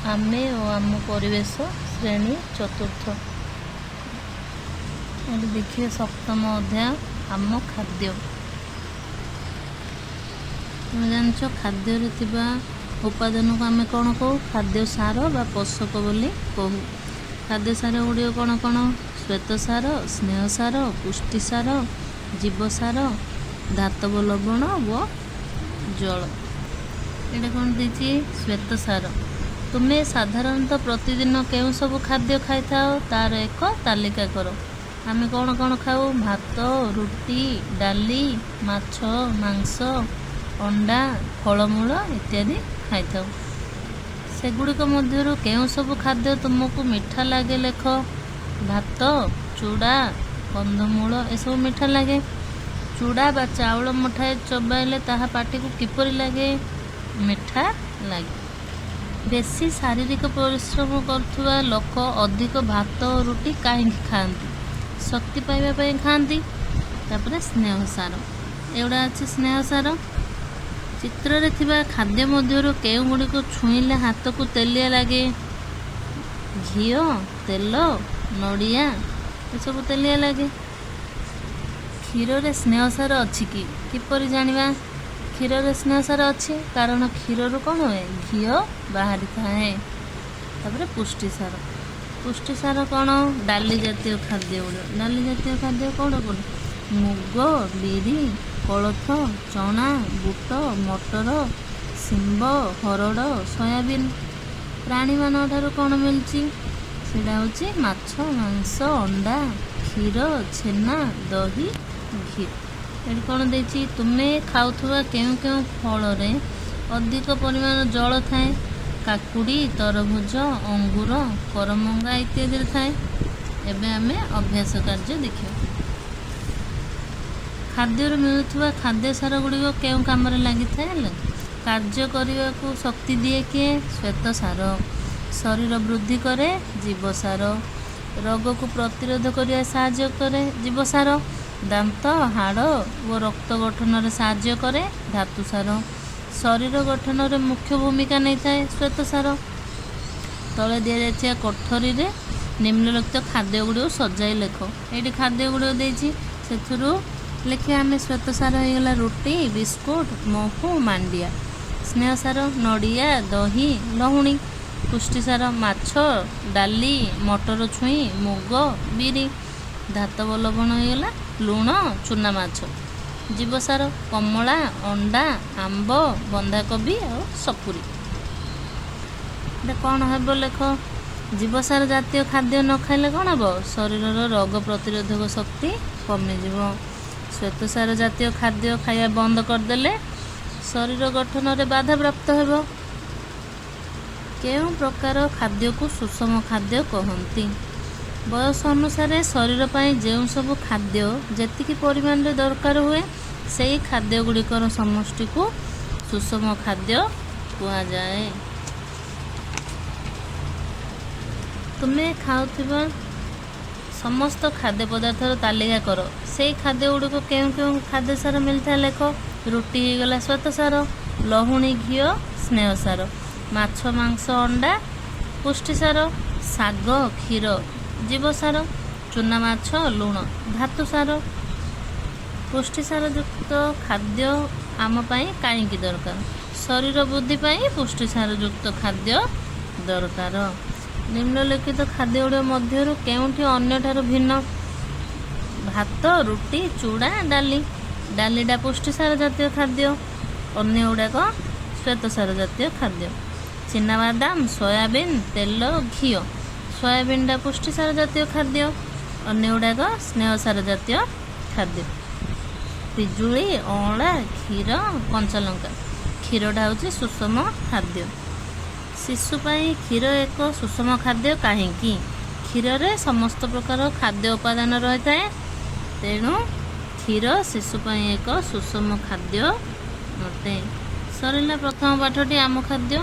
ଆମେ ଓ ଆମ ପରିବେଶ, ଶ୍ରେଣୀ ଚତୁର୍ଥ। ଏଠି ଦେଖିବେ ସପ୍ତମ ଅଧ୍ୟାୟ, ଆମ ଖାଦ୍ୟ। ତୁମେ ଜାଣିଛ, ଖାଦ୍ୟରେ ଥିବା ଉପାଦାନକୁ ଆମେ କ'ଣ କହୁ? ଖାଦ୍ୟ ସାର ବା ପୋଷକ ବୋଲି କହୁ। ଖାଦ୍ୟ ସାର ଗୁଡ଼ିକ କ'ଣ କ'ଣ? ଶ୍ୱେତସାର, ସ୍ନେହସାର, ପୁଷ୍ଟିସାର, ଜୀବସାର, ଧାତବ ଲବଣ ଓ ଜଳ। ଏଇଟା କ'ଣ ଦେଇଛି? ଶ୍ୱେତସାର। ତୁମେ ସାଧାରଣତଃ ପ୍ରତିଦିନ କେଉଁ ସବୁ ଖାଦ୍ୟ ଖାଇଥାଅ, ତାର ଏକ ତାଲିକା କର। ଆମେ କ'ଣ କ'ଣ ଖାଉ? ଭାତ, ରୁଟି, ଡାଲି, ମାଛ, ମାଂସ, ଅଣ୍ଡା, ଫଳମୂଳ ଇତ୍ୟାଦି ଖାଇଥାଉ। ସେଗୁଡ଼ିକ ମଧ୍ୟରୁ କେଉଁ ସବୁ ଖାଦ୍ୟ ତୁମକୁ ମିଠା ଲାଗେ ଲେଖ। ଭାତ, ଚୁଡ଼ା, କନ୍ଦମୂଳ ଏସବୁ ମିଠା ଲାଗେ। ଚୁଡ଼ା ବା ଚାଉଳ ମୁଠାଏ ଚୋବାଇଲେ ତାହା ପାଟିକୁ କିପରି ଲାଗେ? ମିଠା ଲାଗେ। ବେଶୀ ଶାରୀରିକ ପରିଶ୍ରମ କରୁଥିବା ଲୋକ ଅଧିକ ଭାତ ଓ ରୁଟି କାହିଁକି ଖାଆନ୍ତି? ଶକ୍ତି ପାଇବା ପାଇଁ ଖାଆନ୍ତି। ତାପରେ ସ୍ନେହ ସାର, ଏଗୁଡ଼ା ଅଛି ସ୍ନେହ ସାର। ଚିତ୍ରରେ ଥିବା ଖାଦ୍ୟ ମଧ୍ୟରୁ କେଉଁ ଗୁଡ଼ିକୁ ଛୁଇଁଲେ ହାତକୁ ତେଲିଆ ଲାଗେ? ଘିଅ, ତେଲ, ନଡ଼ିଆ ଏସବୁ ତେଲିଆ ଲାଗେ। କ୍ଷୀରରେ ସ୍ନେହସାର ଅଛି କି? କିପରି ଜାଣିବା? କ୍ଷୀରରେ ସ୍ନେହସାର ଅଛି, କାରଣ କ୍ଷୀରରୁ କ'ଣ ହୁଏ? ଘିଅ ବାହାରିଥାଏ। ତାପରେ ପୁଷ୍ଟିସାର। ପୁଷ୍ଟିସାର କ'ଣ? ଡାଲି ଜାତୀୟ ଖାଦ୍ୟ ଗୁଡ଼ିକ। ଡାଲି ଜାତୀୟ ଖାଦ୍ୟ କ'ଣ କ'ଣ? ମୁଗ, ବିରି, କୋଳଥ, ଚଣା, ବୁଟ, ମଟର, ଶିମ୍ବ, ହରଡ଼, ସୋୟାବିନ୍। ପ୍ରାଣୀମାନଙ୍କ ଠାରୁ କ'ଣ ମିଳୁଛି? ସେଇଟା ହେଉଛି ମାଛ, ମାଂସ, ଅଣ୍ଡା, କ୍ଷୀର, ଛେନା, ଦହି, ଘିଅ। ଏଠି କ'ଣ ଦେଇଛି? ତୁମେ ଖାଉଥିବା କେଉଁ କେଉଁ ଫଳରେ ଅଧିକ ପରିମାଣ ଜଳ ଥାଏ? କାକୁଡ଼ି, ତରଭୁଜ, ଅଙ୍ଗୁର, କରମଙ୍ଗା ଇତ୍ୟାଦିରେ ଥାଏ। ଏବେ ଆମେ ଅଭ୍ୟାସ କାର୍ଯ୍ୟ ଦେଖିବା। ଖାଦ୍ୟରୁ ମିଳୁଥିବା ଖାଦ୍ୟ ସାର ଗୁଡ଼ିକ କେଉଁ କାମରେ ଲାଗିଥାଏ? ହେଲା, କାର୍ଯ୍ୟ କରିବାକୁ ଶକ୍ତି ଦିଏ କିଏ? ଶ୍ୱେତ ସାର। ଶରୀର ବୃଦ୍ଧି କରେ ଜୀବସାର। ରୋଗକୁ ପ୍ରତିରୋଧ କରିବା ସାହାଯ୍ୟ କରେ ଜୀବସାର। ଦାନ୍ତ, ହାଡ଼ ଓ ରକ୍ତ ଗଠନରେ ସାହାଯ୍ୟ କରେ ଧାତୁ ସାର। ଶରୀର ଗଠନରେ ମୁଖ୍ୟ ଭୂମିକା ନେଇଥାଏ ଶ୍ୱେତସାର। ତଳେ ଦିଆଯାଇଥିବା କୋଠରୀରେ ନିମ୍ନଲିଖିତ ଖାଦ୍ୟ ଗୁଡ଼ିକୁ ସଜାଇ ଲେଖ। ଏଇଠି ଖାଦ୍ୟ ଗୁଡ଼ିକ ଦେଇଛି, ସେଥିରୁ ଲେଖିବା ଆମେ। ଶ୍ୱେତସାର ହେଇଗଲା ରୁଟି, ବିସ୍କୁଟ, ମହୁ, ମାଣ୍ଡିଆ। ସ୍ନେହସାର ନଡ଼ିଆ, ଦହି, ଲହୁଣୀ। ପୁଷ୍ଟିସାର ମାଛ, ଡାଲି, ମଟର ଛୁଇଁ, ମୁଗ, ବିରି। ଧାତବ ଲବଣ ହେଇଗଲା ଲୁଣ, ଚୁନା ମାଛ। ଜୀବସାର କମଳା, ଅଣ୍ଡା, ଆମ୍ବ, ବନ୍ଧାକୋବି ଆଉ ସପୁରୀ। ଏଇଟା କ'ଣ ହେବ ଲେଖ। ଜୀବସାର ଜାତୀୟ ଖାଦ୍ୟ ନ ଖାଇଲେ କ'ଣ ହେବ? ଶରୀରର ରୋଗ ପ୍ରତିରୋଧକ ଶକ୍ତି କମିଯିବ। ଶ୍ୱେତସାର ଜାତୀୟ ଖାଦ୍ୟ ଖାଇବା ବନ୍ଦ କରିଦେଲେ ଶରୀର ଗଠନରେ ବାଧାପ୍ରାପ୍ତ ହେବ। କେଉଁ ପ୍ରକାର ଖାଦ୍ୟକୁ ସୁଷମ ଖାଦ୍ୟ କହନ୍ତି? ବୟସ ଅନୁସାରେ ଶରୀର ପାଇଁ ଯେଉଁ ସବୁ ଖାଦ୍ୟ ଯେତିକି ପରିମାଣରେ ଦରକାର ହୁଏ, ସେଇ ଖାଦ୍ୟ ଗୁଡ଼ିକର ସମଷ୍ଟିକୁ ସୁଷମ ଖାଦ୍ୟ କୁହାଯାଏ। ତୁମେ ଖାଉଥିବା ସମସ୍ତ ଖାଦ୍ୟ ପଦାର୍ଥର ତାଲିକା କର। ସେଇ ଖାଦ୍ୟ ଗୁଡ଼ିକ କେଉଁ କେଉଁ ଖାଦ୍ୟ ସାର ମିଳିଥାଏ ଲେଖ। ରୁଟି ହେଇଗଲା ଶ୍ୱେତସାର, ଲହୁଣୀ, ଘିଅ ସ୍ନେହସାର, ମାଛ, ମାଂସ, ଅଣ୍ଡା ପୁଷ୍ଟିସାର, ଶାଗ, କ୍ଷୀର ଜୀବସାର, ଚୁନା ମାଛ, ଲୁଣ ଧାତୁସାର। ପୁଷ୍ଟିସାର ଯୁକ୍ତ ଖାଦ୍ୟ ଆମ ପାଇଁ କାହିଁକି ଦରକାର? ଶରୀର ବୃଦ୍ଧି ପାଇଁ ପୁଷ୍ଟିସାର ଯୁକ୍ତ ଖାଦ୍ୟ ଦରକାର। ନିମ୍ନଲିଖିତ ଖାଦ୍ୟ ଗୁଡ଼ିକ ମଧ୍ୟରୁ କେଉଁଟି ଅନ୍ୟଠାରୁ ଭିନ୍ନ? ଭାତ, ରୁଟି, ଚୁଡ଼ା, ଡାଲି। ଡାଲିଟା ପୁଷ୍ଟିସାର ଜାତୀୟ ଖାଦ୍ୟ, ଅନ୍ୟ ଗୁଡ଼ାକ ଶ୍ୱେତସାର ଜାତୀୟ ଖାଦ୍ୟ। ଚିନାବାଦାମ, ସୋୟାବିନ୍, ତେଲ, ଘିଅ। ସୋୟାବିନ୍ଟା ପୁଷ୍ଟିସାର ଜାତୀୟ ଖାଦ୍ୟ, ଅନ୍ୟ ଗୁଡ଼ାକ ସ୍ନେହସାର ଜାତୀୟ ଖାଦ୍ୟ। ପିଜୁଳି, ଅଁଳା, କ୍ଷୀର, କଞ୍ଚାଲଙ୍କା। କ୍ଷୀରଟା ହେଉଛି ସୁଷମ ଖାଦ୍ୟ। ଶିଶୁ ପାଇଁ କ୍ଷୀର ଏକ ସୁଷମ ଖାଦ୍ୟ କାହିଁକି? କ୍ଷୀରରେ ସମସ୍ତ ପ୍ରକାର ଖାଦ୍ୟ ଉପାଦାନ ରହିଥାଏ, ତେଣୁ କ୍ଷୀର ଶିଶୁ ପାଇଁ ଏକ ସୁଷମ ଖାଦ୍ୟ ଅଟେ। ସରିଲା ପ୍ରଥମ ପାଠଟି, ଆମ ଖାଦ୍ୟ।